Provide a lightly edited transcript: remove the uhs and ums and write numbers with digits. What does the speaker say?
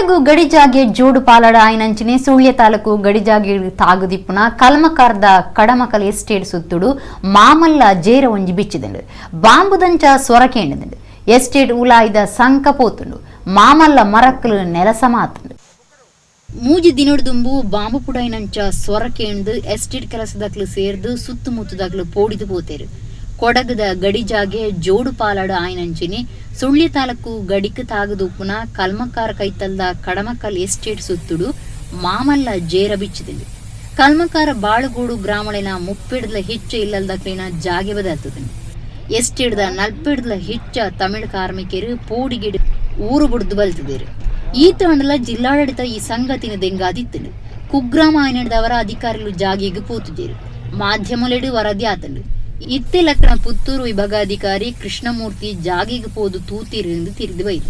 ಗಡಿಜಾಗೆ ಜೋಡು ಪಾಲಡ ಆಯಿನಂಚಿನೆ ಸುಳ್ಯ ತಾಲೂಕು ಗಡಿಜಾಗೆ ತಾಗುದಿಪ್ಪುನ ಕಲ್ಮಕಾರ್ದ ಕಡಮಕಲ್ ಎಸ್ಟೇಟ್ ಸುತ್ತುಡು ಮಾಮಲ್ಲ ಜೇರ ಒಂಜಿ ಬಿಚ್ಚಿದಂಡು ಬಾಂಬುದಂಚ ಸೊರಕೇಂಡು ಎಸ್ಟೇಟ್ ಉಲಾಯ್ದ ಸಂಕ ಪೋತುಂಡು ಮಾಮಲ್ಲ ಮರಕ್ಕಲು ನೆಲಸ ಮಾತುಂಡು. ಮೂಜಿ ದಿನೊಡ್ದುಂಬು ಬಾಂಬು ಪುಡಾಯಿನಂಚ ಸೊರಕೇಂದು ಎಸ್ಟೇಟ್ ಕೆಲಸದಕ್ಲು ಸೇರ್ದು ಸುತ್ತಮುತ್ತದಕ್ಲು ಪೋಡಿದು ಪೋತೇರು. ಕೊಡಗದ ಗಡಿಜಾಗೆ ಜೋಡು ಪಾಲಾಡು ಆಯಿನಂಚಿನೆ ಸುಳ್ಯ ತಾಲೂಕು ಗಡಿಕ್ ತಾಗದುಪ್ಪುನ ಕಲ್ಮಕಾರ ಕೈತಲ್ದ ಕಡಮಕಲ್ ಎಸ್ಟೇಟ್ ಸುತ್ತುಡು ಮಾಮಲ್ಲ ಜೇರ ಬಿಚ್ಚಿದಂಡು. ಕಲ್ಮಕಾರ ಬಾಳುಗೋಡು ಗ್ರಾಮಳಿನ 30 ಹೆಚ್ಚು ಇಲ್ಲಲ್ದಕ್ಲಿನ ಜಾಗೆ ಬದಲ್ತದಂಡು. ಎಸ್ಟೇಟ್ದ 40 ಹೆಚ್ಚ ತಮಿಳ್ ಕಾರ್ಮಿಕರು ಪೋಡಿಗೆಡು ಊರು ಬುಡ್ದು ಬಲ್ತದೇರು. ಈ ತಾಂಡಲ ಜಿಲ್ಲಾಡಳಿತ ಈ ಸಂಗತಿನ ದೆಂಗಾದಿತ್ತಂಡು. ಕುಗ್ರಾಮ ಆಯ್ನದವರ ಅಧಿಕಾರಿಗಳು ಜಾಗೆಗೆ ಪೋತುಜೇರು. ಮಾಧ್ಯಮಲೆಡು ವರದಿ ಆತಂಡು. ಇತ್ತೆ ಲಕ್ಕಣ ಪುತ್ತೂರು ವಿಭಾಗಾಧಿಕಾರಿ ಕೃಷ್ಣಮೂರ್ತಿ ಜಾಗೆಗೆ ಪೋದು ತೂತಿರು ಎಂದು ತಿರಿದು ಬೈದು.